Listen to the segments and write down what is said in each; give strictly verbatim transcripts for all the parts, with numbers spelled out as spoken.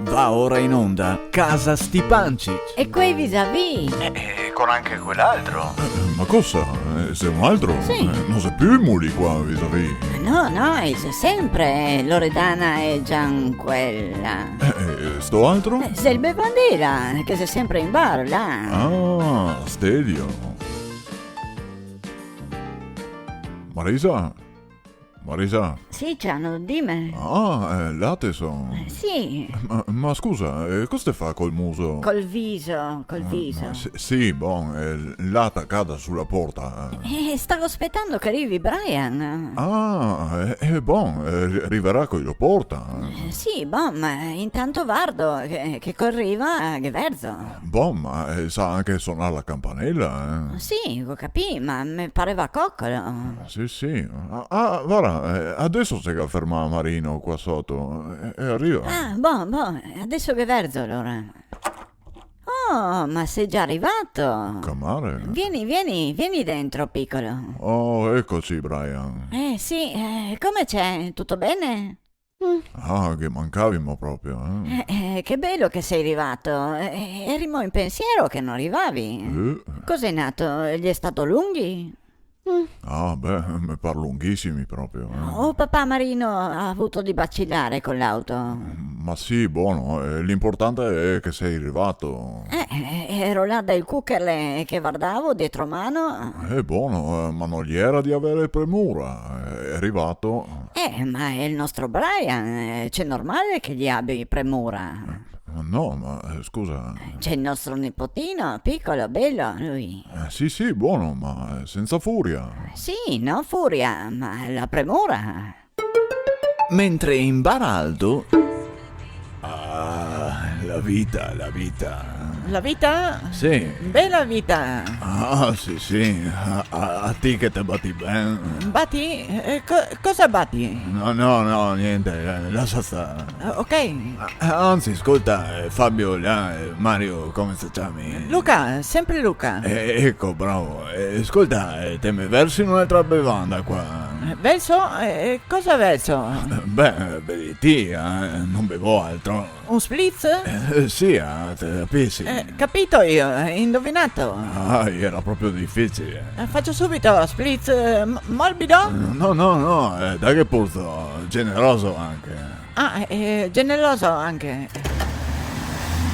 Va ora in onda Casa Stipancich. E quei visavì? Eh, eh, con anche quel altro. Eh, ma cosa? Eh, xe un altro? Sì. Eh, no xe più i muli qua visavì. No, no, i xe sempre, eh, Loredana e Gianquella. Eh, eh, sto altro? Eh, xe el bevandela, che xe sempre in bar, là. Ah, Stelio. Marisa? Marisa? Sì, Ciano, dime. Ah, eh, là te son. Eh, sì. Ma, ma scusa, eh, cosa te fa col muso? Col viso, col viso. Ah, sì, sì, bon, eh, là tacada su la porta, eh. Eh, stavo spetando che rivi Brian. Ah, eh, eh, bon, eh, ri-, rivarà co i lo porta, eh. Eh, sì, bon, ma intanto vardo che, che co el riva, eh, ghe verzo. Bon, ma, eh, sa anche sonar la campanela, eh. Sì, go capì, ma me pareva cocolo. Sì, sì. Ah, ah, varda, eh, adeso se ga fermà Marino qua soto, eh, e riva. Ah, bon, bon, adeso ghe verzo alora. Oh, ma sei già arrivato? Comare? Vieni, vieni, vieni dentro, piccolo. Oh, eccoci, Brian. Eh, sì, eh, come c'è? Tutto bene? Mm. Ah, che mancavimo proprio, eh? Eh, eh, che bello che sei arrivato. Eh, erimo in pensiero che non arrivavi. Eh. Cos'è nato? Gli è stato lunghi? Mm. Ah, beh, me par lunghissimi proprio, eh. Oh, papà Marino ha avuto di vacillare con l'auto. Ma sì, buono, eh, l'importante è che sei arrivato. Eh, eh, ero là dal cuccherle che vardavo dietro mano. Eh, buono, eh, ma non gli era di avere premura, eh, è arrivato. Eh, ma è il nostro Brian, eh, c'è normale che gli abbia premura. Eh, no, ma, eh, scusa. C'è il nostro nipotino, piccolo, bello, lui. Eh, sì, sì, buono, ma, eh, senza furia. Sì, no furia, ma la premura. Mentre in bar Aldo. Ah, la vita, la vita. La vita? Sì. Bella vita. Ah, sì, sì. A, a, a ti che te bati ben. Bati? Eh, co-, cosa bati? No, no, no, niente, eh, lasa star. Eh, ok. Ah, anzi, scolta, eh, Fabio, là, eh, Mario, come se ciami? Luca, sempre Luca. Eh, ecco, bravo. Eh, scolta, eh, te me versi un'altra bevanda qua? Eh, verso? Eh, cosa verso? Beh, vedi ti, eh, non bevo altro. Un spritz? Eh, sì, eh, te capisi. Eh, capito io, eh, indovinato. Ah, era proprio difficile. Eh, faccio subito, spritz, eh, m-, morbido? No, no, no, eh, dai che puzzo, generoso anche. Ah, eh, generoso anche.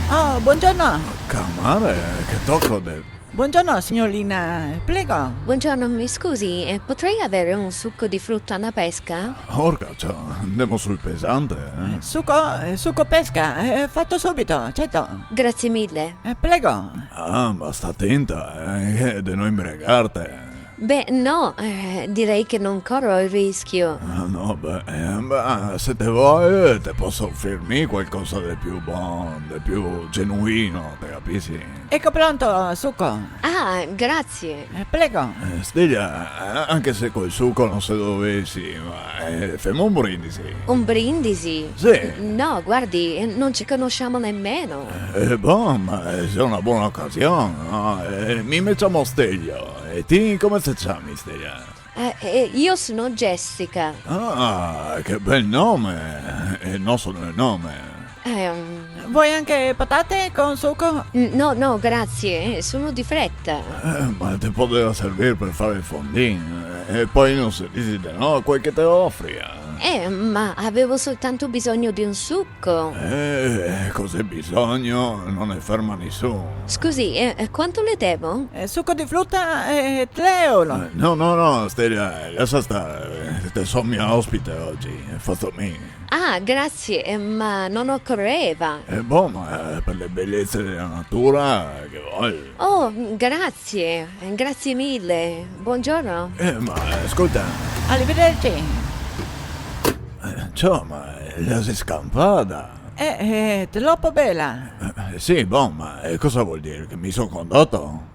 Oh, buongiorno. Comare, che toco de... Buongiorno, signorina, prego. Buongiorno, mi scusi, eh, potrei avere un succo di frutta alla pesca? Orca, ciò, andemo sul pesante, eh? Succo, eh, succo pesca, eh, fatto subito, certo. Grazie mille. Eh, prego. Ah, ma sta atenta, eh, de no imbriagarte. Beh, no, eh, direi che non corro il rischio. Ah, no, beh, eh, beh, se te vol, te poso ofrir mi qualcosa de più bon, de più genuino, te capisi? Ecco pronto, succo. Ah, grazie. Eh, prego. Eh, Stella, eh, anche se col succo non se dovesi, ma, eh, femo un brindisi. Un brindisi? Sì. No, guardi, non ci conosciamo nemmeno. Eh, bon, ma, eh, xe una bona ocasion, no? Eh, mi me ciamo Stelio, e ti come te ciami, Stella? Eh, eh, io sono Jessica. Ah, che bel nome! E no solo il nome. Ehm. Vuoi anche patate con succo? N-, no, no, grazie, eh, sono di fretta. Eh, ma te podeva servir per fare il fondin, eh, e poi non se disi de no a quel che te offri, eh. Eh, ma avevo soltanto bisogno di un succo. Eh, cos'è bisogno? Non ne ferma nessuno. Scusi, eh, eh, quanto le devo? Eh, succo di frutta, eh, tre euro. Eh, no, no, no, Stella, lasa star, eh, te son mia ospite ogi, eh, fato mi. Ah, grazie, eh, ma non occorreva. Eh, bon, ma, eh, per le bellezze della natura, che vol? Oh, grazie, grazie mille. Buongiorno. Eh, ma, eh, scolta. Arrivederci. Eh, insomma, eh, la sei scampata. Eh, eh, troppo bella. Eh, sì, bon, ma, eh, cosa vuol dire? Che mi son condotto?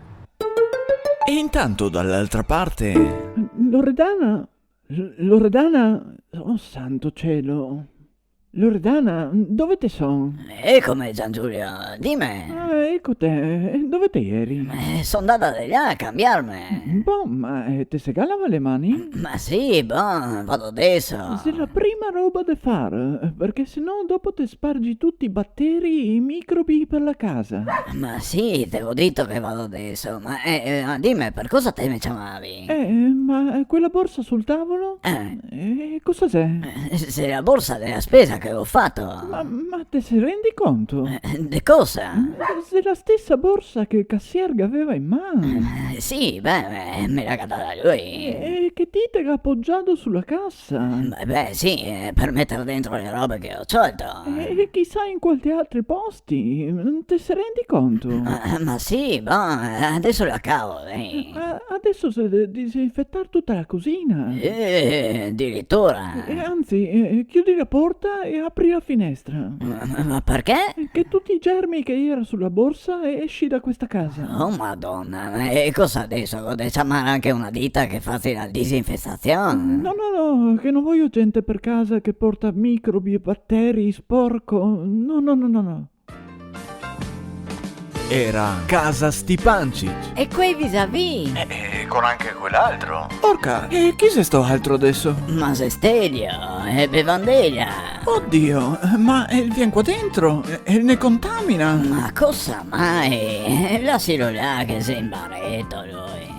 E intanto dall'altra parte. Loredana? L-, Loredana? Oh, santo cielo. Loredana, dove te son? Ecome, Giangiulio, dime. Ah, ecote, dove te ieri? Eh, so ndada de là a cambiarme. Bon, ma, eh, te se ga lavà le mani? Ma sì, bon, vado deso. Xe la prima roba de far, eh, parché se no dopo te spargi tuti i bateri e i microbi par la casa. Ma sì, te go dito che vado deso, ma, eh, eh, ma dime, par cosa te me ciamavi? Eh, ma quela borsa sul tavolo? Eh. Eh, cosa xe? Eh, xe la borsa de la spesa che go fato. Ma, ma te se rendi conto? Eh, de cosa? Xe la stesa borsa che el casier gaveva in man. Eh, sì, beh, eh, me la ga dada lui. E che ti te ga pogià su la casa. Beh, beh, sì, eh, par meter dentro le robe che go ciolto. E chisà in quanti altri posti, te se rendi conto? Ma, ma sì, bon, eh, deso la cavo, dai. Eh, adeso xe de disinfetar tuta la cusina. Eh, adiritura. E anzi, eh, chiudi la porta e apri la finestra. Ma, ma, ma parché? Che tuti i germi che iera su la borsa esci da questa casa. Oh, Madona, ma e cosa deso? Go de ciamar anche una dita che fasi la disinfestazion? No, no, no, che no vojo gente par casa che porta microbi e bateri, sporco. No, no, no, no, no. Iera casa Stipancich. E quei visavì? Eh, eh, con anche quel altro. Orca, e chi xe sto altro deso? Ma xe Stelio, e Bevandela. Odio, ma el vien qua dentro, e, e ne contamina. Ma cosa mai? Lasilo là che xe in bareto lui.